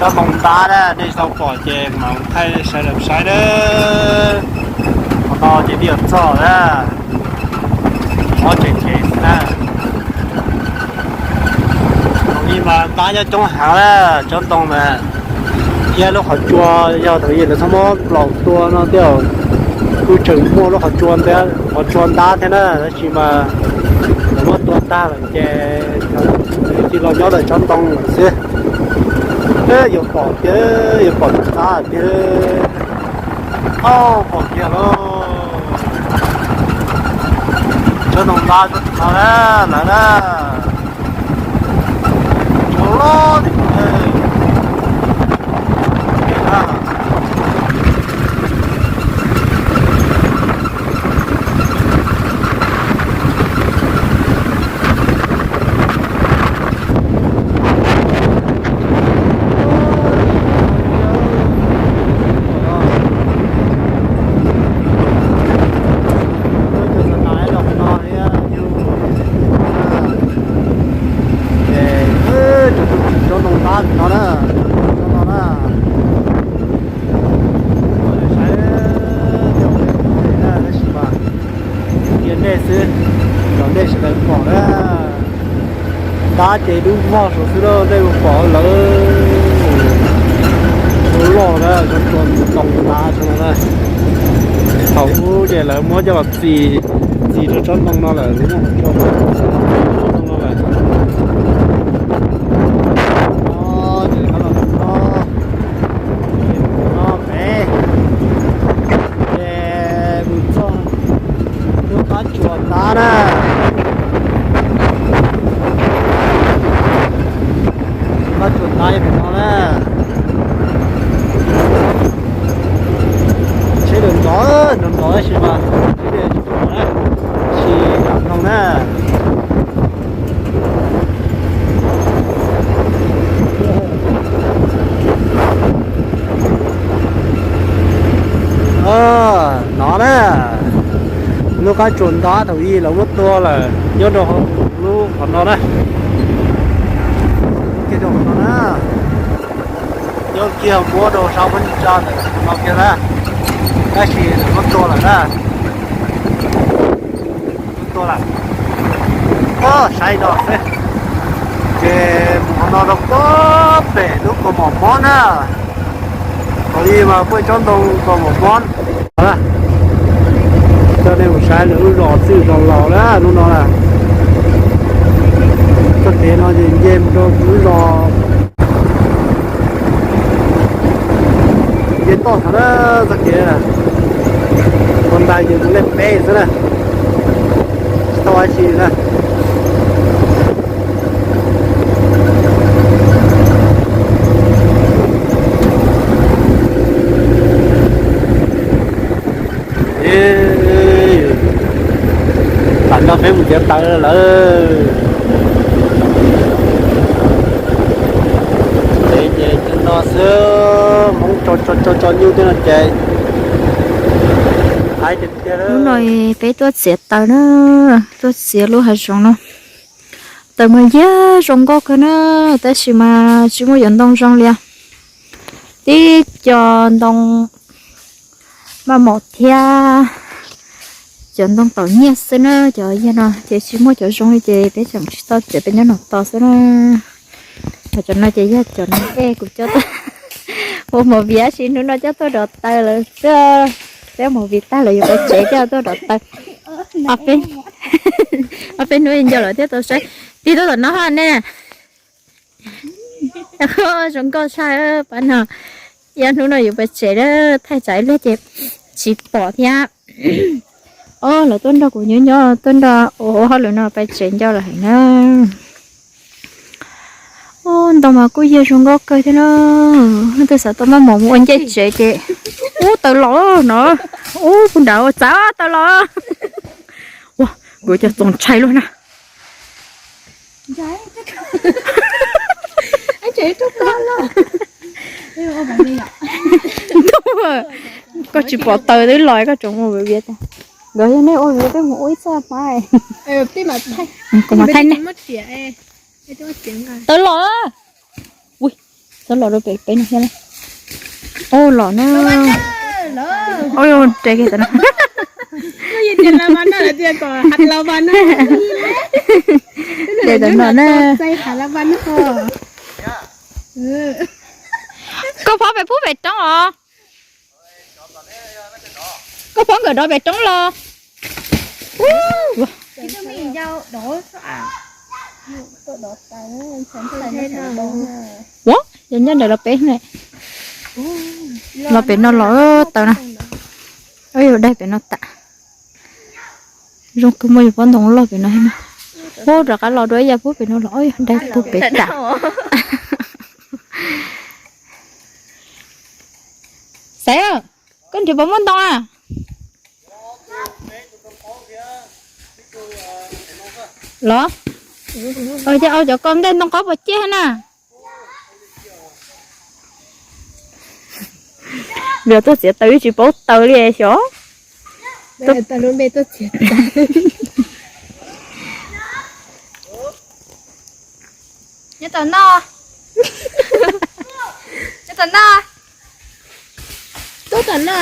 Tsob ntoo ntab na, nej tau pom ces mam thaij sawv daws saib na. Qhov no ces twb yuav txog na, ob tsev tsev xwb na. Thaum ub mas ntab nyob coob heev na, tsob ntoo na, thiab lub qhov tsua yog thaum ub lawv txhob muab nplaum tua no thiab, kuj tseem muaj lub qhov tsua, qhov tsua ntab thiab na, tab sis mas lawv muab tua tag lawm ces tsis los nyob ntawm tsob ntoo lawm xwb. Yuav pom tiag, yuav pom tsob ntab tiag. Au, pom kiag lauj. Tsob ntoo ntab tsob ntoo no na, lawv na. Tsob loj tiag tiag. Ces tsob ntoo ntab no na, no na, saib tab sis mas cia nej xwb, kom nej sawv daws pom na. Ntab ces dub vog saud xwb na, nej mus pom lawv ua loj na, tsob ntoo ntab tsob no na. Thaum ub ces lawv muab coj los txi, txi rau tsob ntoo no lawm, lawv muab coj los txi rau tsob ntoo no lawm. Ces no los no, ces no pem, ces mus txog lub qab tsuas ntab na. Lub qab tsuas ntab yog pem no na. Tsheb nrov nrov, nrov nrov tab sis mas tsis nrov na, tsis lam mloog na. No na, lub qab tsuas ntab thaum ub lawv muab tua lawm nyob rau lub qhov no na. Kiag rau qhov no na. Nyob kiag muab rau sab phab ntsa ntawm qhov no kiag na. Tab sis lawv muab tua lawm na. Muab tua lawm. Saib no xwb. Ces mus qhov no rau puag pem lub kaus mom mob na. Thaum ub mas muaj ib tsob ntoo kaus mom mob. Coj nej mus saib lawv lub zos txwj zos laus na, lub no na. Txoj kev no ces nce mus rau lub zos, nce toj thav na, txoj kev na. Ua ntais ces mus lej peb xwb na, tsis tau dab tsi na. Tam no peb mus txiav taws lawm. Ces, ces cov no xwb, Hmoob tso, tso, tso nyuj tej no ces hais tiag tiag. Hnub no peb tuaj txiav taws na, tuaj txiav lub hav zoov no. Taws mas yog zoo nkauj kawg na, tab sis mas tsis muaj cov ntoo zoo li. Tib co ntoo maj mom thiab cov ntoo taum nyiaj xwb na, cov yog no ces tsis muaj cov zoo li ces peb tseem tsis tau txiav, peb nyob no tos xwb na. Ho cov no ces yog cov no es kuv coj tuaj ua movie, tab sis hnub no coj tuaj dov taws lawm xwb. Peb ua movie tag lawm yuav pais tsev coj tuaj dov taws. Ob peb hnub nco lawm thiaj tau saib. Pib tuaj tom no ha nej. Zoo nkauj tshaj pab no. Ib hnub no yuav pais tsev, thaij tsam ib pliag ces tsis pom thiab. Os, lawv tuaj nrog kuv nyob nyob, tuaj nrog ua hauj lwm no pais tsev nco lawm heev na. Ntoo mas kuj yog zoo nkauj kawg thiab na. Leej twg xav tau maj mom mus ua ncej tsev ces, ub, taws los no. Ub, puag nrad ua txav taws los. Ua, kuv cov txoos ntshai luaj na. Koj tsis pom taws twb los koj tseem ua viav tas. Nkawd yog nej ua viav, peb mus ua ib txoj hmab. Kuv mam thaij nej. Taws los. Ui, Txhob los rau pem peb no thiab na. Ua los na. Ua, de kiag tam no. De tam no na. Koj phob pem pub pem roob os. Koj phob nkawm dov pem roob los. Ua, yog nyob ntawm los pem ne. Los pem no los tau na. Yog daig pem no tas. Zoo kawg muaj yus pob ntoo loj pem no thiab na. Ua, rov qab los dua ib yam pub pem no los, yog daig pub pem tas. Xaiv, koj nrhiav puas muaj ntoo a? Los, cov koj ntej ntoo qhov puas ciaj na? Vim tuaj txiav taws tsis paub taws li xyov. Nyob tom no. Nyob tom no. Tuaj tom no.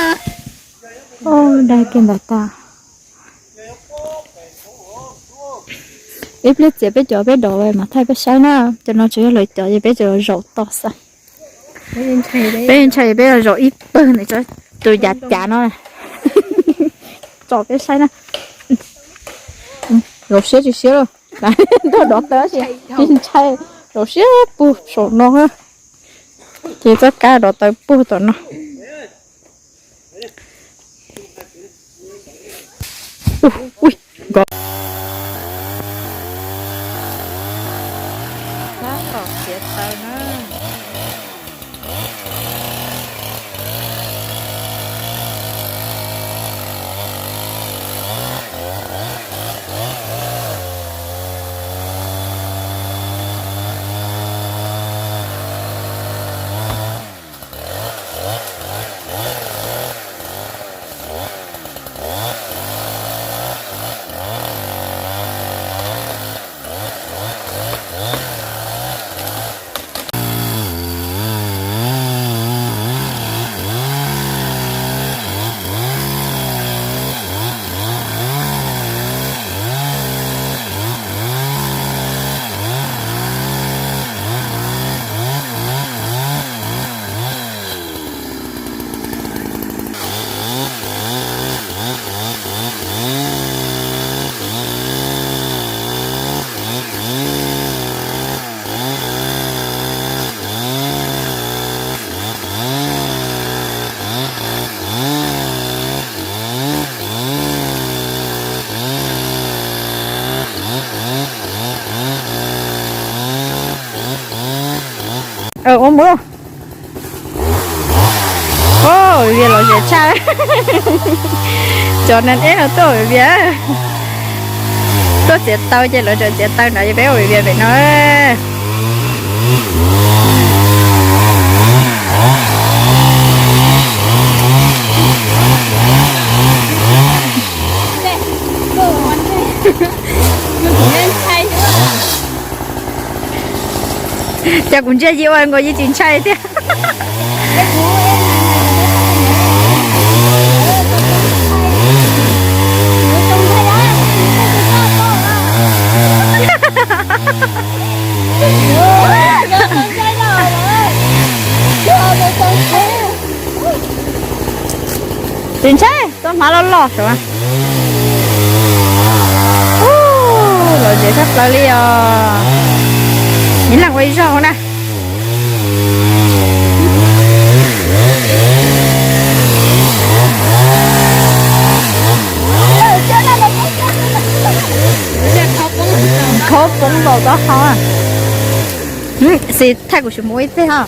Daig kiag ntawm tas. Ib pliag txiav peb cov peb dov mas thaij peb saib na. Cov no tsuas yog lawv cov ces peb tsuas zaum toj xwb. Peb ntshai peb zaum ib pawg ntawm tus yav cav no. Tso peb saib na. Zaum siab tsis siab lauj. Nrog dov taws tsis ntshai. Zaum siab puag saum no. Ces txoj kab dov taws puag tom no. Ua, ua, nkov. Tab tom txiav taws na. Ua mus. Vias lom zem tshaj. Cov neeg eb no tuaj ua vias. Tuaj txiav taws ces lawv tseem txiav taws ntawd ces peb ua vias pem no. Cas kuv ntsia yim ua nkaus yim tsis ntshai thiab. Tsis ntshai, tau hmav loj loj sav. Lom zem tshaj plaws li os. Ib leeg ua ib zaug na. Khaub poob npaum tau hau. Xis thaij kuv tsis mus ib teg ho.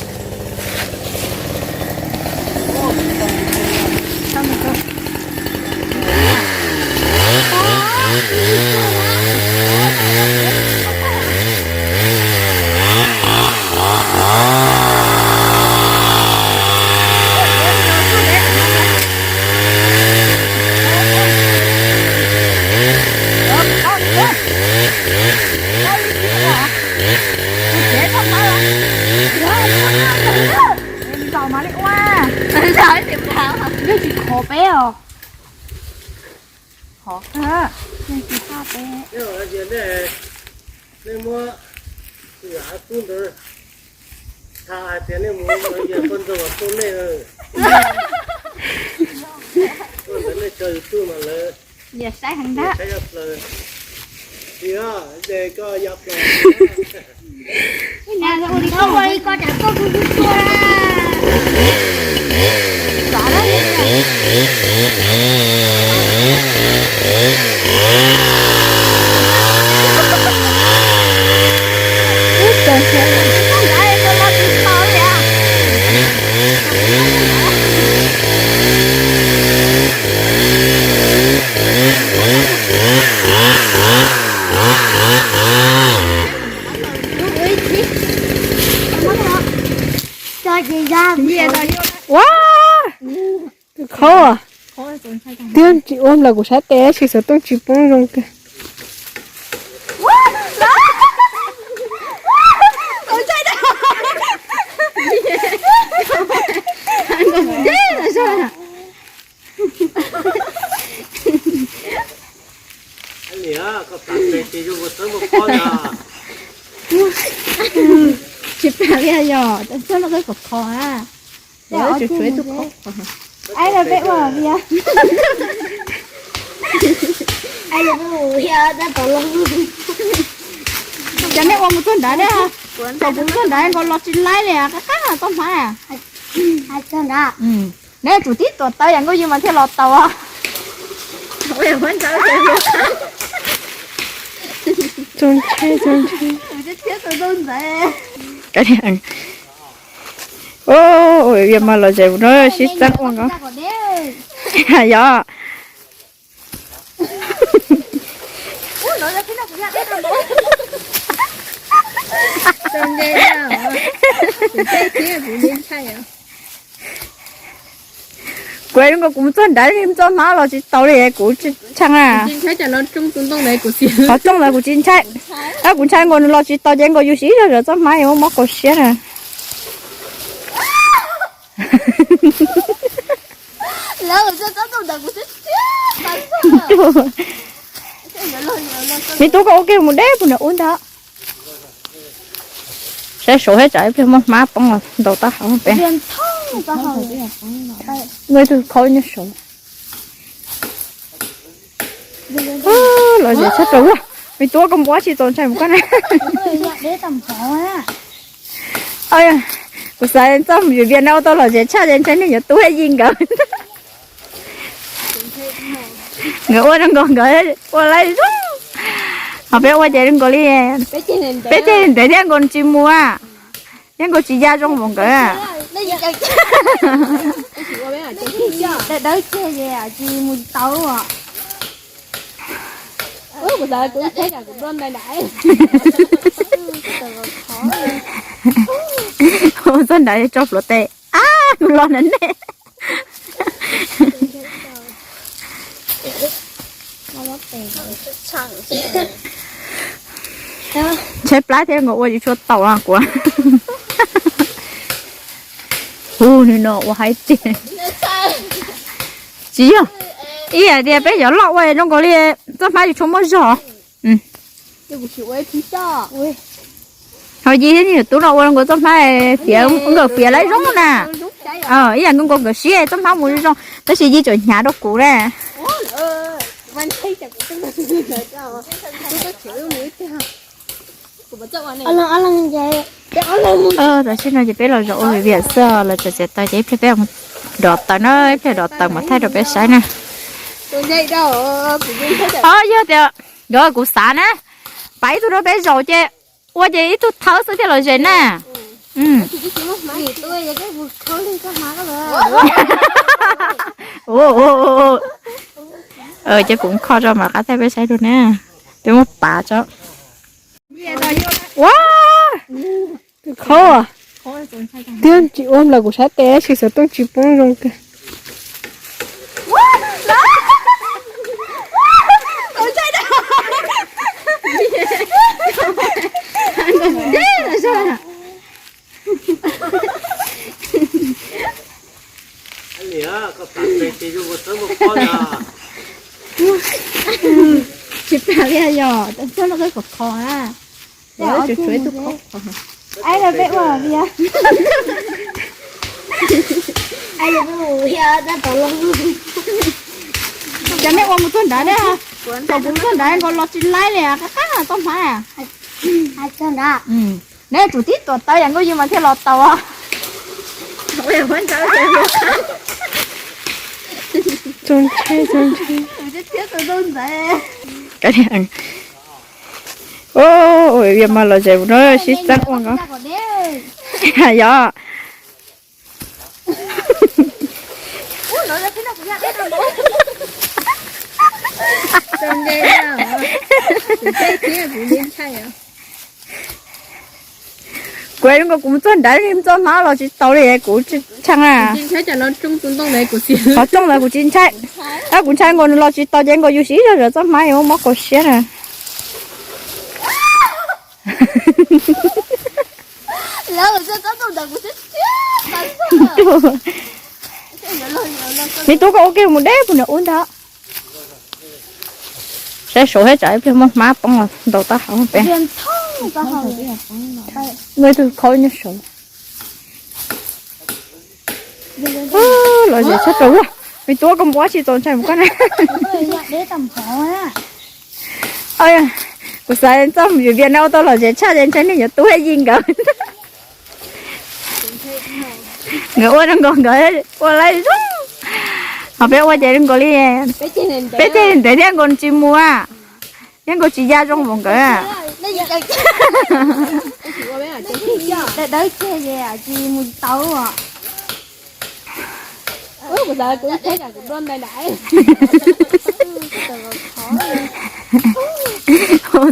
Mas li ua, yeej tsis khov peb os. Khov kawg, yeej tsis txhaj peb. Nej muab tus yam qub ntawd tha hais tias nej mus ua yam poj ntxoog uas tuaj nej, tuaj ntawd nej tso YouTube mas lawv saib heev ntag. Saib yam plaws, de koj yam plaws. Ua, khaub. Twb tsis ua los kuv saib tes tab sis xov tooj tsis poob zoo kawg. Tsis pam li yog txog no koj khov khov a. Tshuav tshuav ib tug khov. Ai los peb ua vias. Cov nej ua mus txog nrad ne, thaum kuv txog nrad nkaus los tsis laib li, qab qab txoj hmab. Neb tsum tib tuam tawv yam nkauj yws mas thiaj los tau. Yog mas los zem no sib txeeb ua nkaus. Yog. Kuv zoo nkaus kuv mus txog nrad txoj hmab los tsis tau li, kuv tshee na. Qhov rooj ntawd kuv tsis ntshai, kuv ntshai nkaus nws los tsis tau ces nkaus yus siv zog zov txoj hmab es muab mob kaus siab na. Me tub, koj ua kiag mus deb puag nram ub ntag. Saib saud thiab tsam ib pliag muaj hmab poob los ntaus taub hau peb. Muaj ib tug khaub nyob saud. Los zem tshaj plaws. Me tub, koj mus ua tsis txaus ntshai mus koj na. Kuv xav txoj mus yuav vias no ua tau los zem tshaj ces ntshai nej yuav tub yig nkawd. Nkawd ua zoo nkaus, nkawd ua laib zoo. Ho peb ua ces zoo nkaus li, peb ceg ntev thiab nkaus tsis mus, thiab nkaus tsis ya zoo npaum nkawd. Dawb ceg tsis mus tau. Txoj nrad tso pluav tes, ab, los na nej. Tshaib plab thiab nkaus ua tsis tshua tau kuv. Hu, nws no ua haib tiag. Tsis yog, ib yam tias peb cov loj ua zoo nkaus li txoj hmab tsis tshua muaj zog. Ho yig thiab, yog tub no ua zoo nkaus txoj hmab fiav, nkawd fiav laib zoo na. Ib yam nkaus nkawd siab txoj hmab mus zoo zoo, tab sis yig tseem hnyav rau kuv na. Tam sim no ces peb los zaum ua vias xwb, los txog txiav taws ces ib pliag peb dov taws na, ib pliag dov taws mam thaij rau peb saib na. Yog tias, yog kuv xav na, pab ib tug rau peb zaum ces ua ces ib tug thawb xwb thiaj los zem na. Ces kuv kho tso mam qab thaij peb saib dua na. Peb muab pav tso. Ua, khaub. Twb tsis ua los kuv saib tes tab sis xov tooj tsis poob zoo kawg. Tsis plam li yog txhob loj koj kom kho na. Tshuav ib tug kho. Cov nej ua mus txog nrad na, thaum kuv txog nrad nkaus los tsis laib li, qab qab txoj hmab. Nej tsum tib tuam tawv yam nkauj yus mas thiaj los tau. Yog mas los zem no sib txeeb ua nkaus. Yog. Kuv zoo nkaus kuv mus txog nrad txoj hmab los tsis tau li kuv tshee na. Qhov rooj ntawd kuv tsis ntshai, kuv ntshai nkaus nws los tsis tau ces nkaus yus siv zog zov txoj hmab es muaj mob kho siab na. Me tub koj ua kiag mus deb puag nram ub ntag. Saib saud thiab tsam ib pliag muaj hmab poob los ntaus taub hau peb. Muaj ib tug khaub nyob saud. Los zem tshaj plaws ua. Me tub koj mus ua tsis txaus ntshai mus koj na. Kuv xav txoj mus yuav vias no ua tau los zem tshaj ces ntshai nej yuav tub yig nkawd. Nkawd ua zoo nkaus nkawd ua laib zoo. Ho peb ua ces zoo nkaus li peb ceg ntev thiab nkaus tsis mus. Yeej nkaus tsis ya zoo npaum nkawd.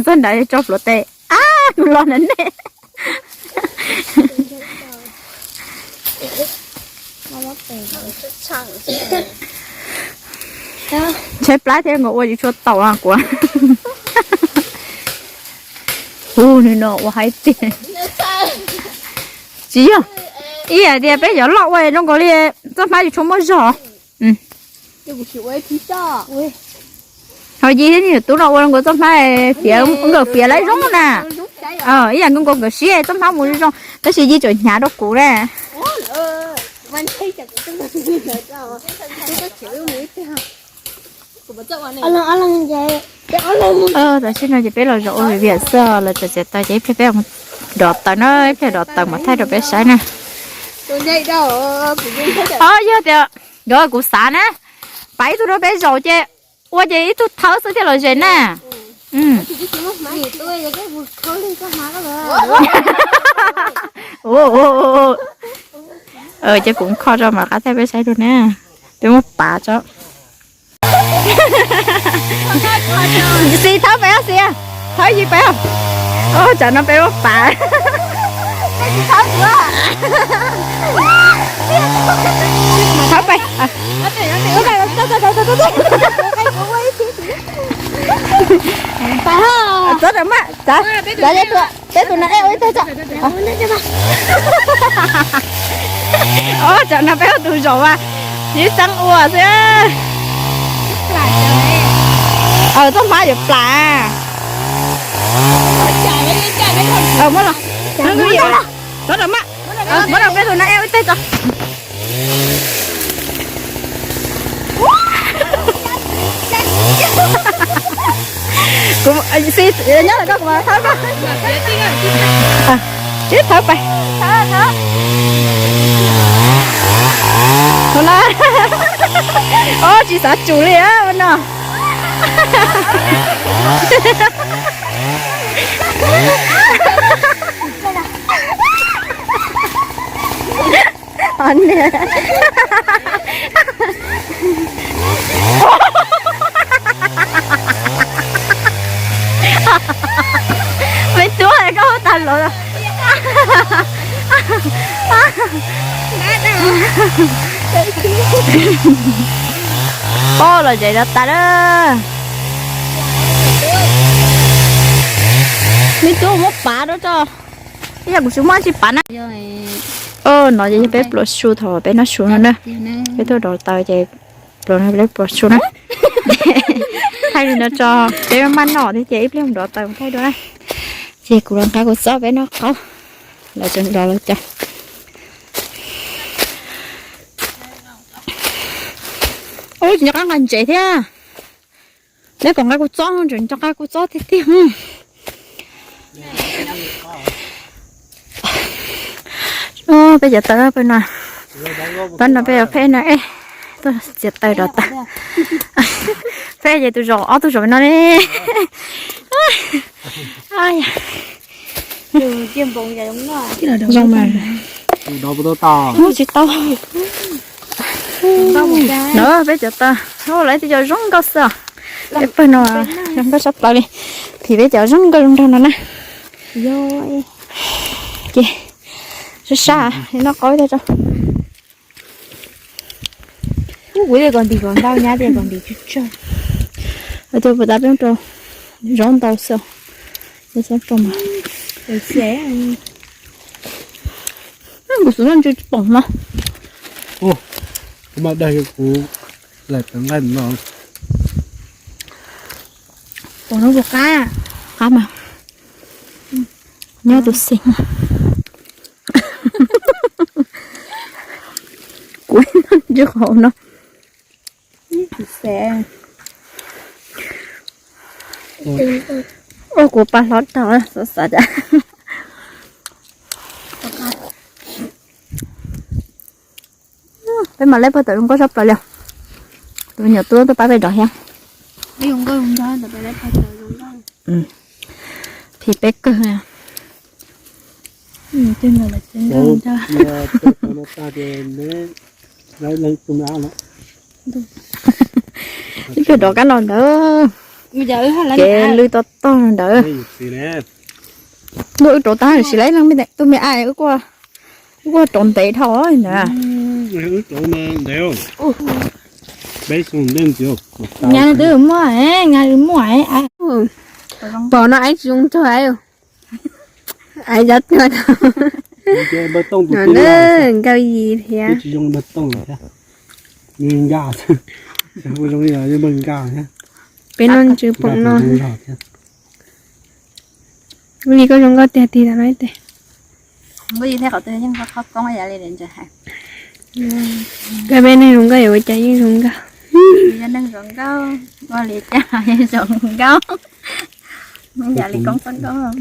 Txoj nrad tso pluav tes. Ab, kuv los na nej. Ntshai plab thiab nkaus ua tsis tshua taus kuv. Hu, nws no ua haib tiag. Tsis yog, ib yam tias peb cov loj ua zoo nkaus li txoj hmab tsis tshua muaj zog. Ho Yi thiab nws tub no ua zoo nkaus txoj hmab, fiav nkawd fiav laib zoo na. Ib yam nkawd nkawd siv txoj hmab mus zoo zoo tab sis Yi tseem hnyav rau kuv na. Tam sim no ces peb los zaum ua vias xwb, los txog txiav taws ces ib pliag peb dov taws na, ib pliag dov taws mam thaij rau peb saib na. Os, yog tias nkawd kuv xav na, pab ib tug rau peb zaum ces ua ces ib tug thawb xwb thiaj los zem na. Ces kuv kho tso mam qab thaij peb saib dua na. Peb muab pav tso. Xis thawb pais, Xis, thawb Yi pais. Tsam no peb muab pav. Thawb pais. Txhob rawm maj, peb tus no ej ua ib teg tso. Tsam no peb ua tus zaum as, sib xeeb ua xwb. Txoj hmab yuav plam. Muab los, muab los peb tus no ej ua ib teg tso. Kuv, Xis, nyob ntawm koj kuv mam thawb koj. Sib thawb pais. Ua no, tsis xav tsum li no. Me tub, koj hu tag los. Pab los zem no tas lawm. Me tub, muab pav rau tso. Ib yam kuv tsis muaj tsis pav na. Os, no ces yog peb pluav su thaum peb noj su no na. Peb tuaj dov taws ces pluav no peb pluav su na. Thaij li no tso, peb maj noj thiab ces ib pliag mus dov taws mus thaij dua na. Ces kuv los nqa kuv txob peb noj qaub, lawv tseem dov lawv cov. Ub, tsis nco qab nqa ntsev thiab. Neb kom nqa kuv txob, tseem nco qab kuv txob tiag tiag. Peb cov taws peb no, pab no peb peb no, tuaj txiav taws dov taws. Peb ces tus zaum ob tug zaum no ne. Zoo mas, tsis tau. No peb cov taws, lawv tej cov zoo nkauj xwb os. Peb pawg no zoo nkauj sab plaws li. Phim peb cov zoo nkauj zoo nraug no na. Ces sab sab li no qaub tag tso. Kuv tias kom ntim kom ntau, nyab tias kom ntim tsawg tsawg. Tus puas tas peb rau zaub ntau xwb. Kuv xav noj ntsw poom no. Kuv mas dag kuv laim tawv nqaij no. Poom no kuv qab, qab mas nyob tus xeem. Kuv ntsw qhov no. Ua kuv pa hlob tag xav xav cas. Peb mas leb paj tawm zoo nkauj sab plaws li. Tus me nyuam tub tuaj pab peb dov thiab. Phim peb kawg. Ib pliag dov kab no ntawd, ces lwj tog tog ntawd. Ntuj wb rauv tag sis lawv leej twg me ai wb kuj rauv ntev dhau ntawd. Nyav twb muaj, nyav muaj. Pom no aiv tsis zoo nrog aiv. Aiv cov tuag no na, nkauj yim thiab. Peb noj ntsw poom no. Li koj zoo nkauj tiag tiag no tes. Koj peb neeg zoo nkauj yuav ua cas yeej zoo nkauj. Neeg zoo nkauj, ua li cas zoo nkauj. Yam li koob txob nkauj.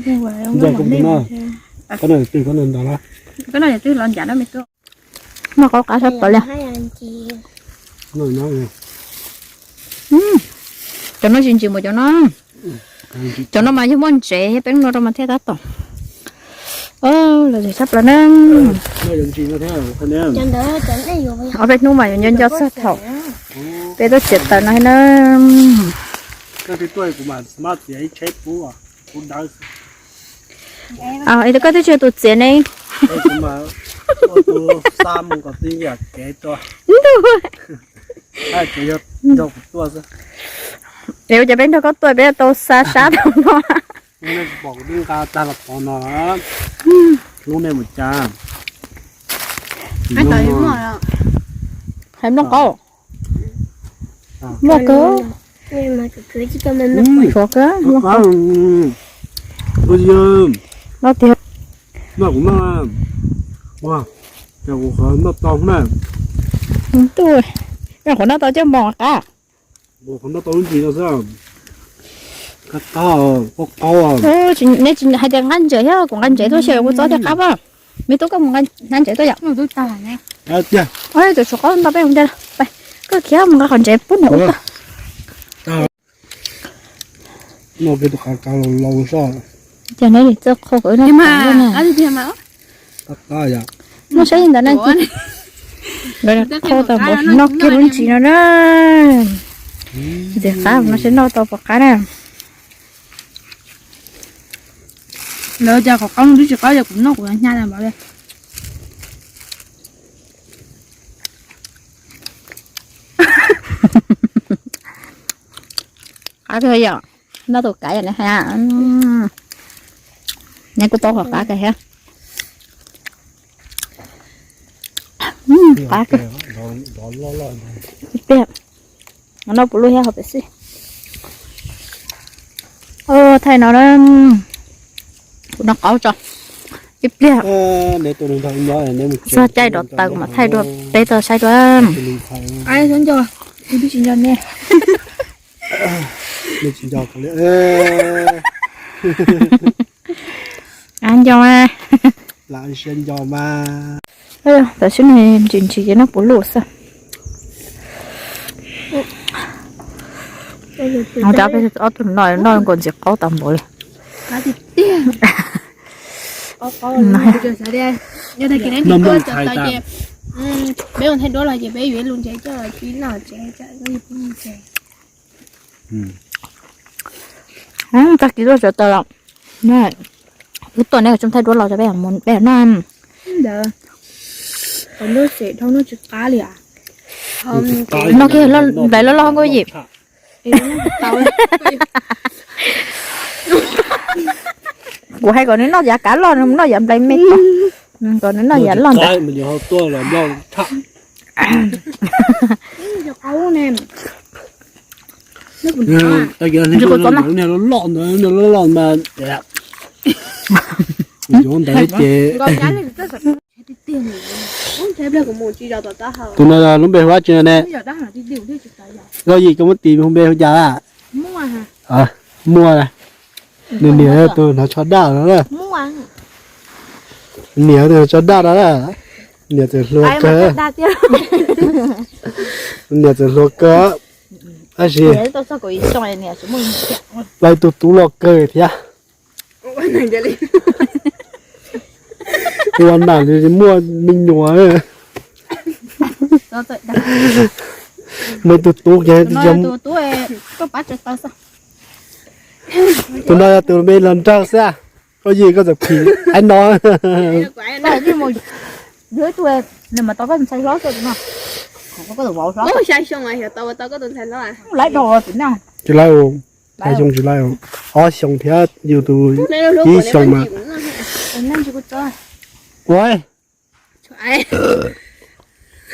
Koj no twg koj no ntag los? Noj qaub qab sab tod li. Cov no tsis ntsim mus cov no. Cov no mas yog muaj ntsev peb noj rau mas thiaj tab tom. Lawv sab plaws na. Ob peb hnub mas yuav nco nco txog thaum peb tuaj txiav taws no na. Es koj twb tsis yog tus txiav ne. Ntuj. Es ua cas peb nrog koj tuaj peb tau xa sab tau no. Hais nplooj qaub. Nplooj kawg. Suav kawg. No tiag. Ntuj, qhov noj tau coj mos qab. Neb tsis hais tias nqa ntsev thiab, kuv nqa ntsev tuaj xyaw kuv txob thiaj qab. Me tub koj mus nqa ntsev tuaj yom. Tus suav qaub ntau peb mus ntej, koj khiav mus nqa qhov ntsev pub nws ua tag. Ces neb txawj qhau kawg na. Muaj saib li ntawd na. Qhau tau npaum noj kiag lub ntsis no na. Ntxim qab no saib noj tau puas qab na. Lawv cas qhov qaub no twb tsis qab, yog kuv noj kuv hnyav npaum li. Qab kawg yom, noj tus kav yom ne. Neb kuj tau qhov qab kawg thiab. Qab kawg. Ib pliag, noj puv luj thiab hauv pem xwb. Thaij no na, kuv noj qaub tso. Ib pliag txog caij dov taw kuv mam thaij dua peb tau saib dua. Nco, tam sim no ntsis ntsis ces noj puv luj xwb. Cov peb ob tug no noj nkaus ntxim qaub tas npaum li. Tag kis tuaj sawv taws los, wb tuaj neb kom tsoom thaij duab los rau peb, peb noj. Noj kiag nplais loj loj nkauj yim. Kuv hais kom nws noj yav kav loj, nws mus noj yav nplais me, kom nws noj yav loj ntawd. Loj loj ntawd ces tus no lub npe hu dab tsi ne? Nkauj yim, koj muab tis hu npe hu cas? Muaj. Nws niam yog tus hnov tsho daj no na. Niam tus hnov tsho daj no na. Niam txawm hluas kawg. Niam txawm hluas kawg. Tab sis plaub tug tub loj kawg thiab. Ua nam li muaj me nyuam. Muaj ib tug tub ces tus no yog tus me los nraug xwb. Koj yim koj txawm phim aib no. Tsis laib, xya xyoo tsis laib, ob xyoo thiab yus tus ib xyoo mas. Ua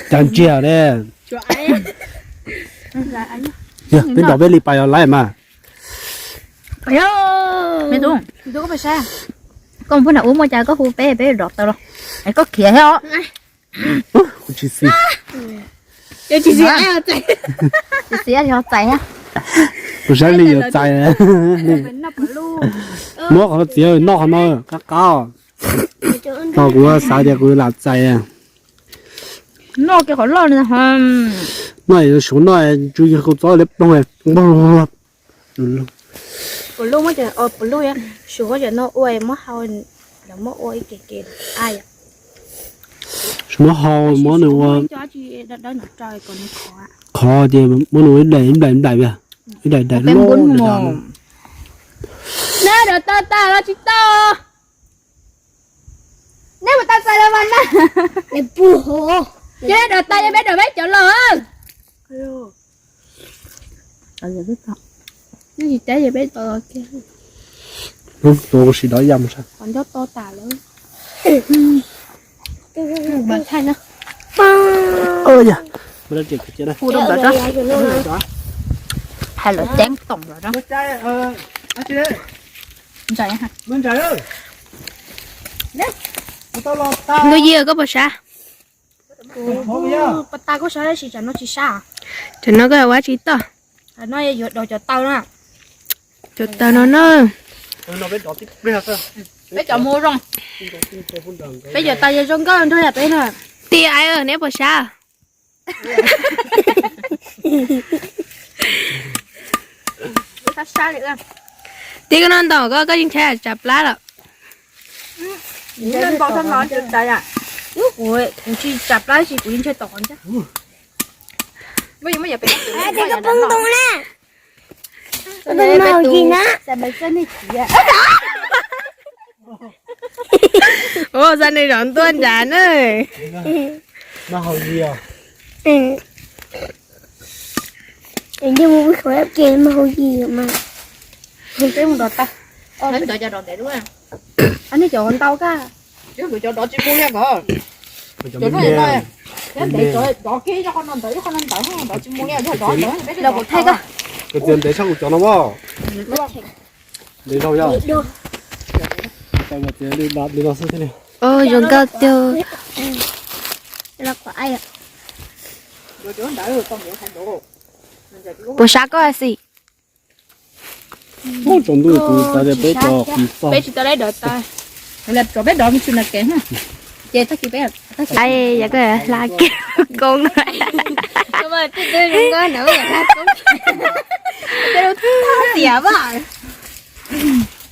cas ntsiag ne. Peb nrog peb li pais os laib mas. Koj mus pub nram ub muaj cas koj hu peb, peb rov taw los. Es koj khiav thiab os. Kuv tsis xis. Tsis xis, txais. Kuv saib li yuav txais. Muab qhov txiav noj qhov no qab qab. Tau kuv xav tias kuv lam txais. Noj kiag qhov loj li. Noj suav noj tsw yog kau txob li ploog. Puv luj, puv luj, suav no ua muab hau, muab hau muab nws ua qhov ces muab nws ua ib daim ib daim ib daim, ib daim daim loj. Neb rov tau tas los tsis tau? Neb puas tau txais los mas na? Ces rov tau, ces peb rov peb cov los. Tua sis dov ya mus sa. Qhov ncob to tas lawm. Hais lawv ceeb toom lawm. Nkauj Yig, koj puas sab? Tam no koj ua tsis toj. Cov taw no na. Peb cov mus zoo. Peb cov taw zoo nkauj nrog yam peb na. Tij Aiv, neb puas sab? Tij, koj noj ntau koj, koj yeej ntshai tsam plab lawm. Kuv tsis tsam plab sis kuv yeej ntshai tom qhov ncauj. Ua, xa nws zov ntuaj nrad na. Nej cov ntau ka. Cov no tsis mus li ko. Cov no, Los kuv thaij koj. Koj txiav ntev tshaj kuv cov no mas. Ntev dhau yog. Txiav li no xwb thiaj li. Zoo nkauj tiag. Puas sab koj xim? Muab tsaus ntuj tus tas tias peb tso qis txog. Peb tsis tau lawv dov tas. Peb dov me tsis na kev. Ces tag kis peb, tag kis. Ai, yog koj hla kev koob na.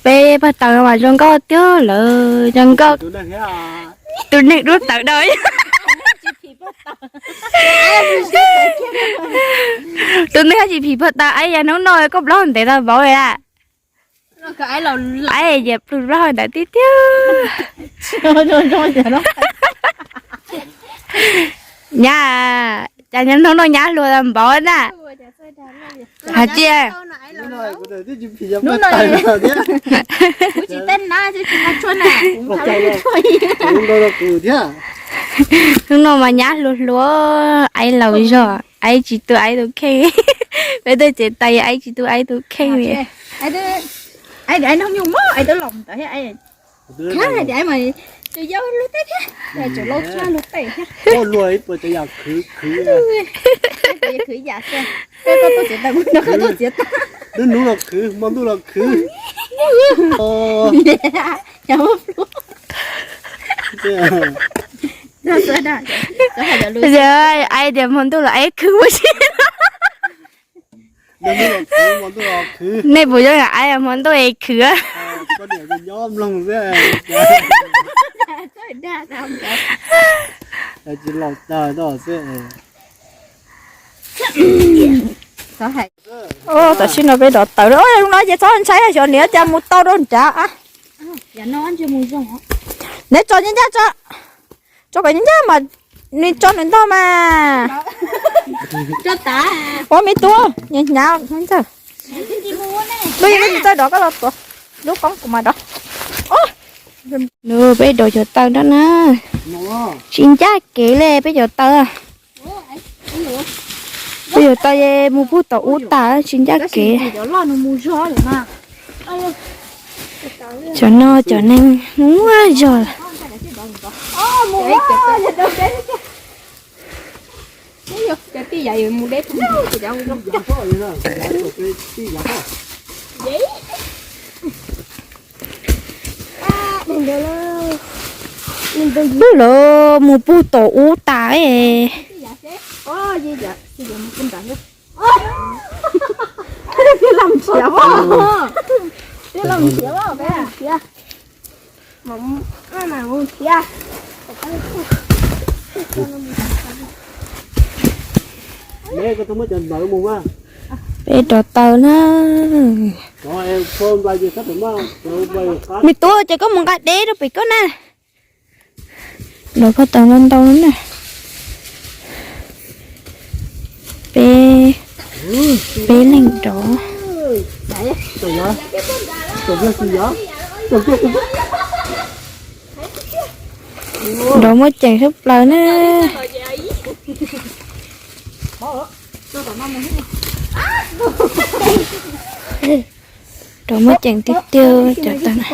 Peb pag tau mas zoo nkauj tiag lawm, zoo nkauj. Tus neeg dub tawv dau. Tus neeg haj tsis phim pag tas, ai, yog hnub no koj plaub hau ntev tau npaum li a. Ai, yam plhus plaub hau ntawd tib tiag. Nyab, cas nyob hnub no nyab hluas tau npaum na. Hais tias, hnub no mas nyab hluas hluas, aib laus zog, aib tsis tu aib tus kheej. Peb tuaj cev tais aib tsis tu aib tus kheej li. Tus yau luag tej thiab, tus lau tshaj luag tej thiab. Luag ib puas cov yam khwv khwv. Khwv yam xwb. Koj tuaj txiav tais, koj tuaj txiav tais. Hnub hnub los khwv, hmo ntuj los khwv. Ai tias hmo ntuj los aib khwv ua si. Nej puas yog aib hmo ntuj es khwv? Tsis los tag no xwb. Tam sim no peb dov taws, zoo no ces txhob ntshai, xyov niam cas mus tau rau nrad. Neb tso ncaj ncaj tso, tso kom ncaj ncaj mas nws tso nws ntog mas. Ua me tub, hnyav hnyav ntxawg. Lub yeej txawj dov koj los tuav, lub koob kuv mas dov. Nws peb dov cov taws nrad na, tsis ncaj kev li peb cov taws. Peb cov taws mus pug tom ub tas tsis ncaj kev. Cov no cov neeg muaj zog. Lawv mus pug tom ub tas. Peb rov taws na. Me tub, ces koj mus nqa deb rau pem koj na. Los koj tau ntau ntau na. Peb, peb leeg rov. Rov muaj ceem sab plaws na. Rov muaj ceem tiag tiag cov taws na.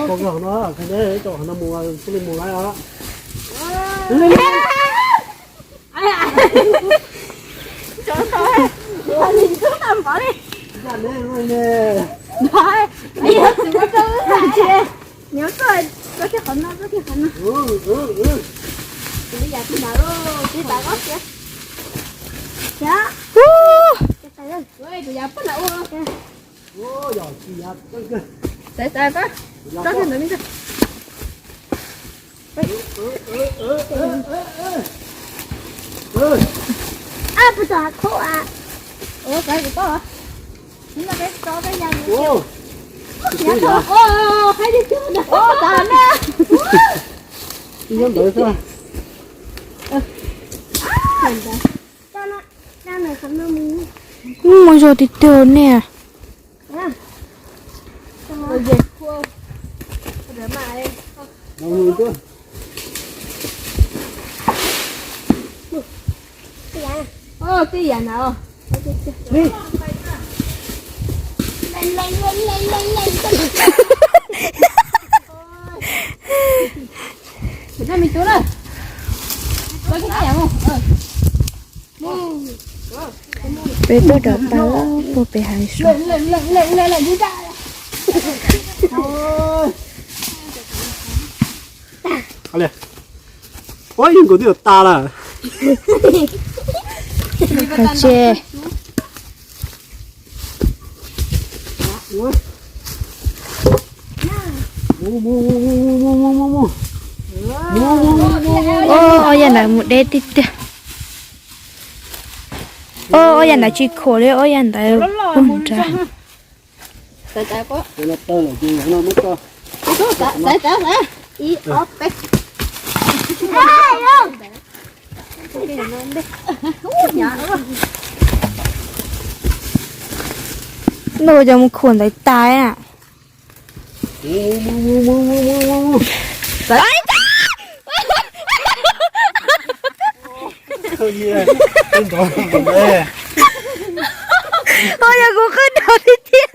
Muaj zog tiag tiag nej. Tij yam na. Peb tuaj dom taw puag pem hav zoov. Ua, yog nkaus twb yuav tas lawm. Kho tse. Ob, ob yam ntawd mus deb tiag tiag. Ob, ob yam ntawd tsis khuam li, ob yam ntawd puag nrad. Ntuj, cov mus khuam ntawd tas na. Ua yog kuv qwb nrov tiag tiag.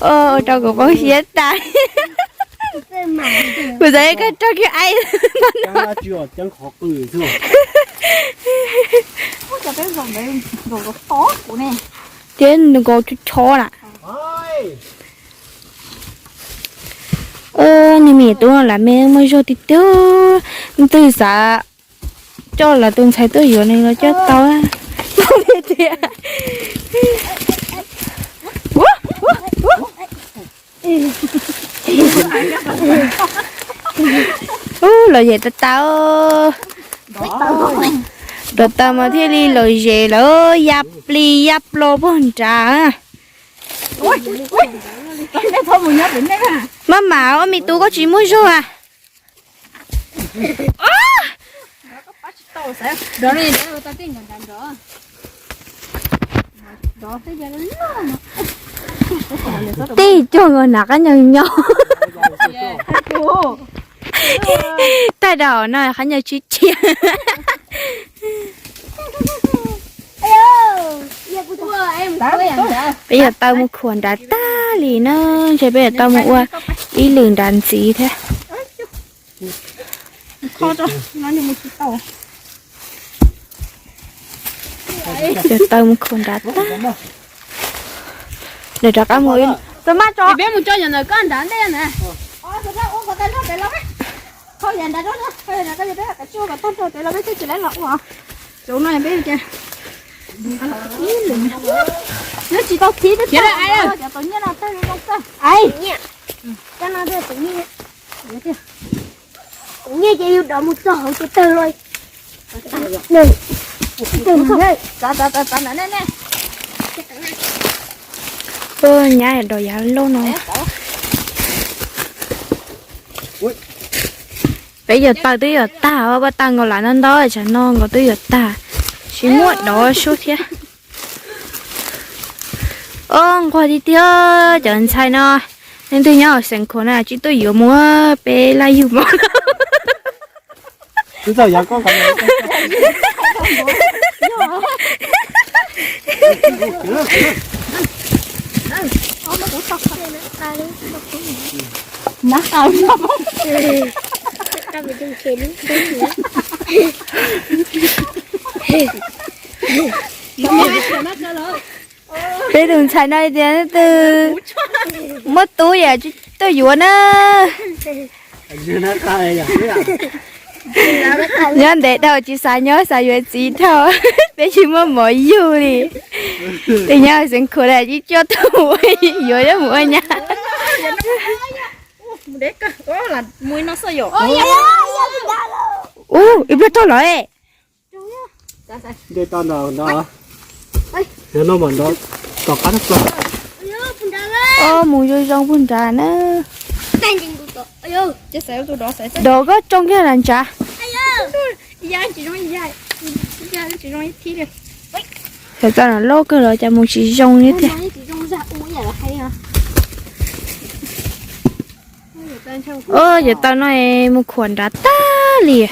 Ua rau kuv poob siab tas. Kuv xav koj rau kiag ai. Thiab nkaus chob chob na. Niag me tub no lam me muaj zog tiag tiag, twb xav coj lawv tus ntxhais tuaj yuav nws los coj tau. Ub, lom zem tas tas. Dov taw mas thiaj li lom zem lawm, ya plis ya plo puag nrad. Maj mam, ob me tub koj tsis muaj zog a. Tej cog nkaus hnav qab nyo nyo. Tag dam no qab nyo tsib rhiab. Peb yuav tau mus khuam nrad tag li na, ntshe peb yuav tau mus ua ib lwm nrad ntxiv thiab. Yuav tau mus khuam nrad tag. Nws rov qab mus ib, tus maj tso. Peb mus tso yam ntawm koj nrad ntej na. Tso yam nrad, tso yam nrad, koj yuav peb kom tag nrho peb los peb thiaj tsis lawv los ua. Cov no peb cia ib lwm. Nyob tsis tau khiv, cov tau nyiaj no tawg zoo kawg. Ai, nyiaj, cov no tawg tus nyiaj. Tus nyiaj ces yus dov mus txog hauv ces tawg los. Nyab dov yav lauj no. Peb yuav taws twb yuav tag, peb taws nkaus lam ntau ntau, tsam no nkaus twb yuav tag, tsis muaj dov sub thiab. Ob, nquag tiag tiag cov ntxhais no, leej twg nyob hauv Xeev Khuam na tsis tuaj yuav mus, peb laj yug mus. Peb tus ntxhais no tias leej twg muaj tub yam tsis tuaj yuav na. Nyob ntev dhau tsis xav nyob xav yuav txiv dhau, peb tsis muaj mov yug li. Tej nyob Xeev Khuam lawm tsis coj tuaj mus yuav mus ua nyab. Ub, ib pliag raug lawm. Ob, mus zoo zoo puag nrad na. Dov koj tsoo kiag nram ntsad. Xav txog no loj kawg los cas mus tsis zoo li thiab. Ua, yuav tau no mus khuam nrad tag li.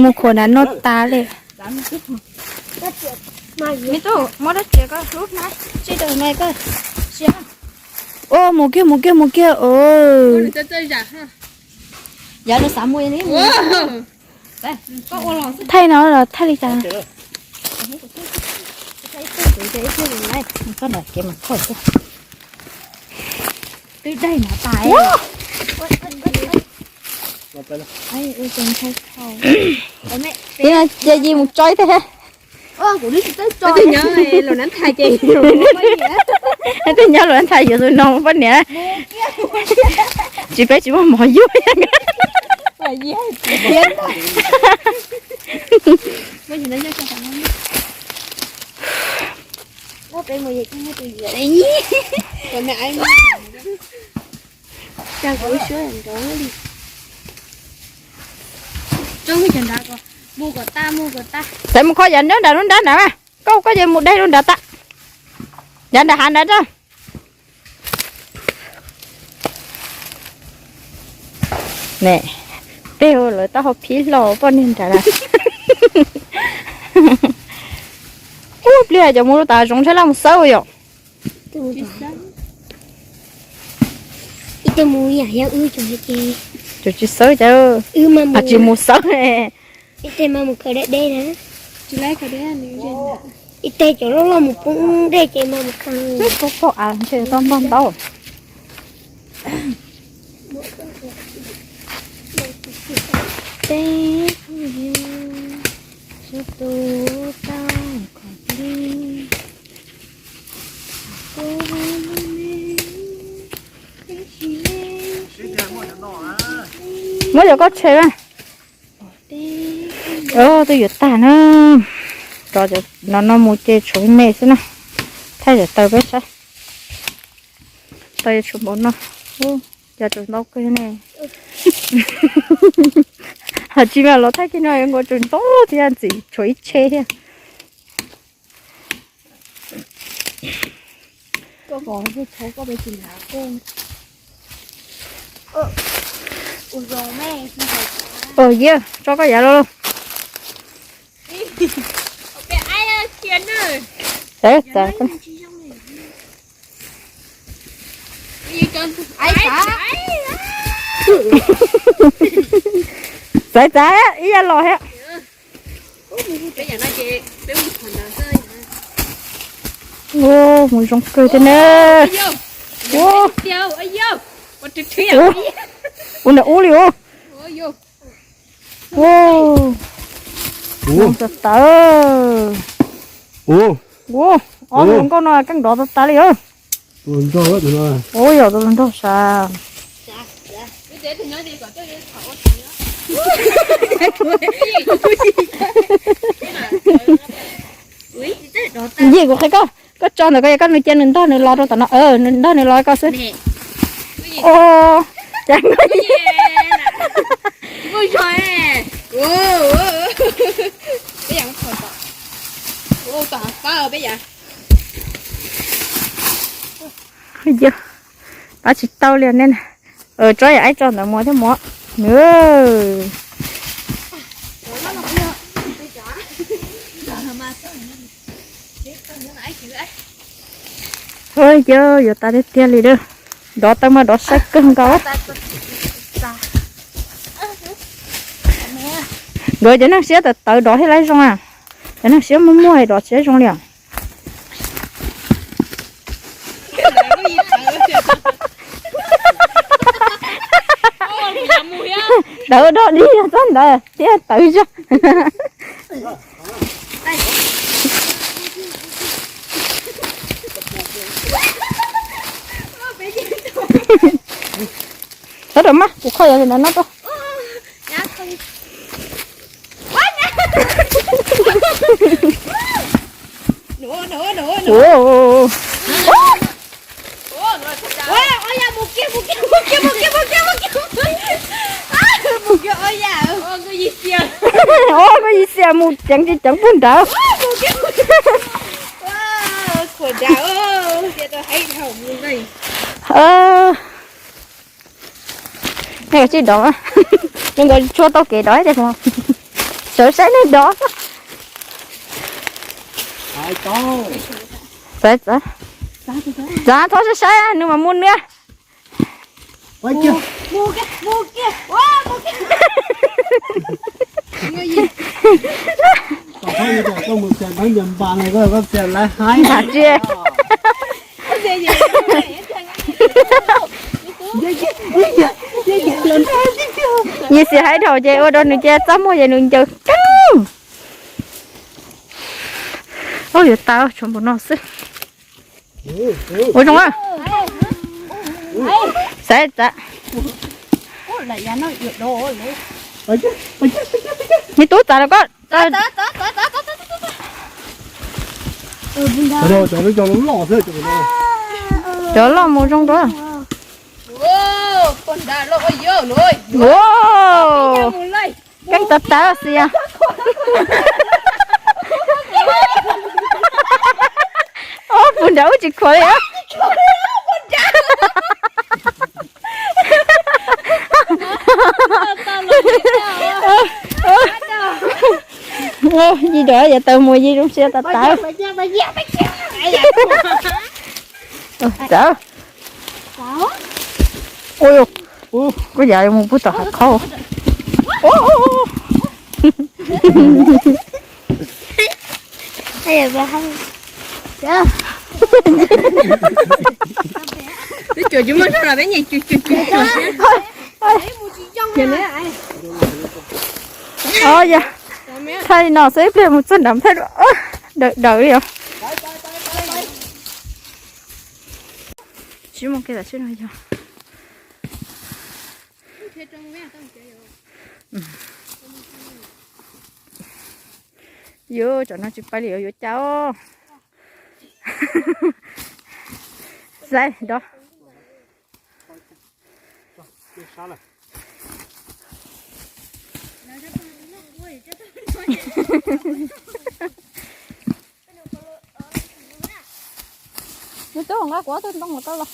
Mus khuam nrad no tas li. Ua, mus kiag, mus kiag, mus kiag. Thaij no los thaij li cas? Twb daig no tas. Cia Yi mus tso ib teg. Twb nyob lawm na, nthav yuav tus no poj niam. Tsis, peb tsis muaj mov yuav. Txawm mus kho yav nyob nram lub nrab nrad mas, koj, koj yuav mus de lub nrad tas. Yav nram hav nrad. Ne, peb lawv taub hau phib hlo poj niag nrad lawm. Ub, pliag cov mus lub tas zoov ntshe laj mus xawb yom. Ib tug mus yam yog wb cov ces, cov tsis xawb cas, tsis mus xawb. Ib teg mas mus khaws deb deb na. Ib teg cov loj loj mus poob dej ces mas mus khaws. Koj pom av ntshe tau npog ntau. Peb kuj yog sib tu tau qhov pliag. Muab cov koj tshem na. Twb yuav tag na. Rov no no mus ces tshuav me xwb na. Thaij cov taws peb saib. Taws yuav tshuav npaum no. Ub, cov tshuav ntau kawg ne. Hais tsis mas los thaij kiag no yuav nkaus tshuav ntau thiab, ntxim tshuav ib tsheb thiab. Ua, yog tso koj yav los. Txav, txav. Txav, txav, ib yam los thiab. Ua, mus zoo kawg thiab na. Ua, ua nram ub li ua. Ua, zoo tawv tawv. Ua, ob tug hluas nkauj no keej nrov tas tas li os. Ua, yog tus hluas nraug sav. Yij, kuv qhia koj, koj tso ntawm ko, koj nws cia nws ntog nws los rau tom no, nws ntog nws los koj xwb. Ua, cas pab tsis tau li ne. Tso yam aib tso ntawd mus thiab mus. Ua, yog yuav tas tiag tiag li a. Dov taw mas dov saib kawg nkaus. Nkawd cov neeg siab tawv tawv dov thiaj li zoo a. Cov neeg siab muaj muaj dov tsis zoo li os. Tawv dog dig txog ntawd thiab tawv zog. Sawv daws mas, kuv kho yog li ntawd no rau. Ua, koj yij xiam mus ceev tsis ceev puag nrad. Ov, nej kav tsij dov, nej nkawd tshuab tau kev dov tiag mas. Sawv saib nej dov. Txav, txav, txav, txhob saib saib, nws mas muaj nws. Ntshav tsi. Yus xav hais dhau ces ua rau nws ces txaj muag ces nws ncaws keej. Ov, yuav tas tshuav npaum no xwb. Ua zoo, xav txav. Me tub, txav los koj. Cov loj mus zoo dua. Keej tawv tawv xwb. Ov, puag nrad ub tsis khuav li. Yig dov yav taw mus yig zoo siab tas tas. Txawm. Ua, kuv yav mus puag tom hav qhaub. Twb cuam tsis muaj zog los peb nyiam cuam cuam cuam cuam siab. Ov, yog thaij no xwb ib pliag mus txog nram thaj dawm dawm li os. Tsis muaj kev tam sim no yog. Yuav tsam no tsis pais li yuav cas os. Xav dov. Nws twb nqa kuv ob tug ntoo los koj los.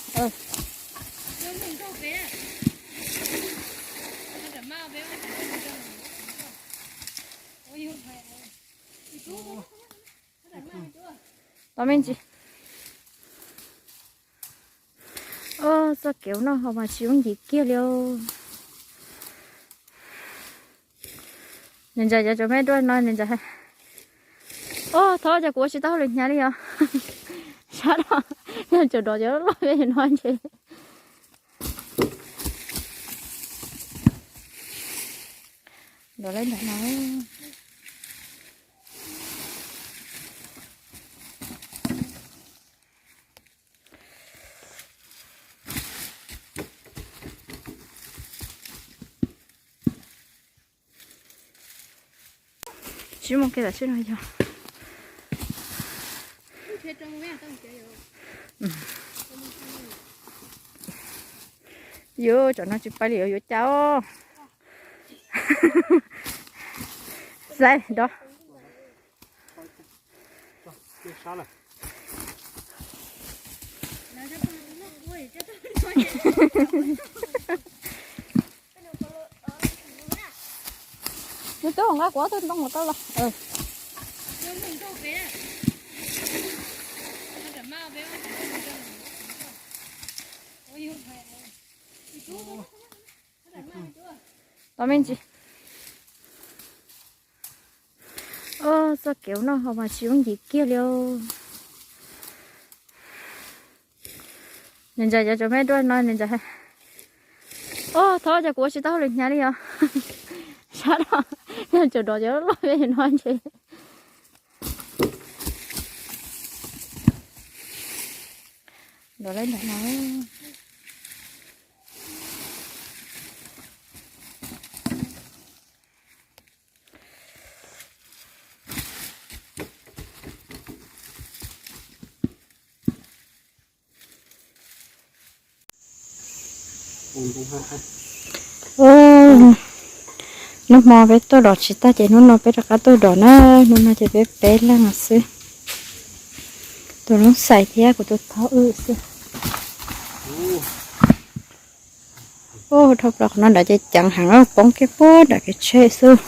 Tos me ntsis. Ov, txoj kev ua noj haus mas tsis yooj yim kiag li os. Niam ntxawm cov cov me duaj no niam ntxawm hais, ov, thov cov kuv ua tsis tau hauj lwm hnyav li os. Sab no yog cov dov cov loj peb no ntshe. Dov lawm ntawm no. Tsis muaj kev tam sim no yog. Yuav tsam no tsis pais li yuav cas os. Xav dov. Nws twb nqa kuv ob tug ntoo los koj los. Tos me ntsis. Ov, txoj kev ua noj haus mas tsis yooj yim kiag li os. Niam ntxawm cov cov me duaj no niam ntxawm hais, ov, thov cov kuv ua tsis tau hauj lwm hnyav li os. Sab no yog cov dov cov loj peb no ntshe. Dov lawm ntawm no. Hnub hmo peb tuaj dov tsis tag ces hnub no peb rov qab tuaj dov na. Hnub no ces peb peb leeg xwb. Tus Loob Xais thiab kuv tus thov wb xwb. Dhau plaws qhov no nrad ces ceev heev, poob kiag puag nram kev tsheb xwb.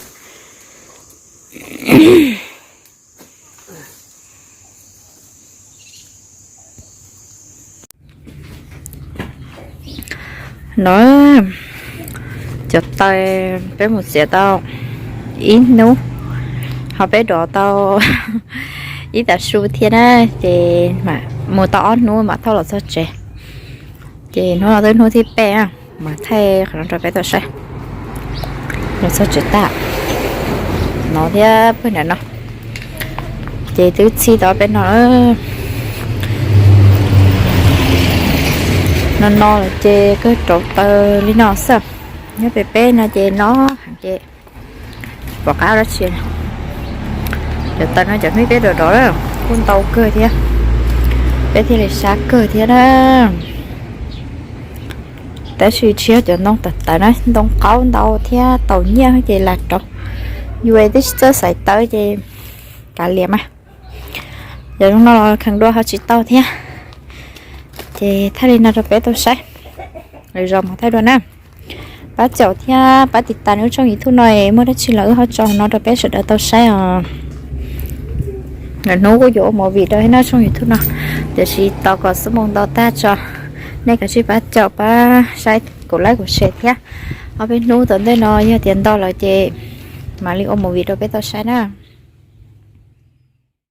No, cov taws peb mus txiav tau ib hnub, ho peb dov tau ib tag su thiab na, ces mus tau ob hnub mam thauj los txog tsev. Ces hnub no twb hnub thib peb, mas thaij qhov no rau peb tau saib. Los txog tsev tag no thiab pawg nram no, ces twb txhij tau peb no. No no lawm ces kawg rauv taws li no xwb. Nyob pem peb no ces no heev ces pom qab dab tsi. Cov taws no cov hnub peb dov dov kuj ntau kawg thiab, peb thiaj li sab kawg thiab na. Tab sis tsis yog cov ntoo tawv tawv na, ntoo qaub ntau thiab taus nyiaj ces lam rauv. Yus twb tsis txawj xaiv taws ces kav liam mas. Yog zoo no los kheev dua ho tsis tau thiab. Ces thaij li no rau peb tau saib, lwm zaus mas thaij dua na. Pab caum thiab pab tiv tas wb tshooj YouTube no es muaj dab tsi los wb ho tso no rau peb sawv daws tau saib os. Lwm hnub kuj yuav ua movie rau nej tshooj YouTube no, tiam sis tos kom xub moo ntau tag tso, nej kav tsij pab caum pab saib, kuv like kuv share thiab. Ob peb hnub tom ntej no yog tias ntau lawm ces mam li ua movie rau peb tau saib na.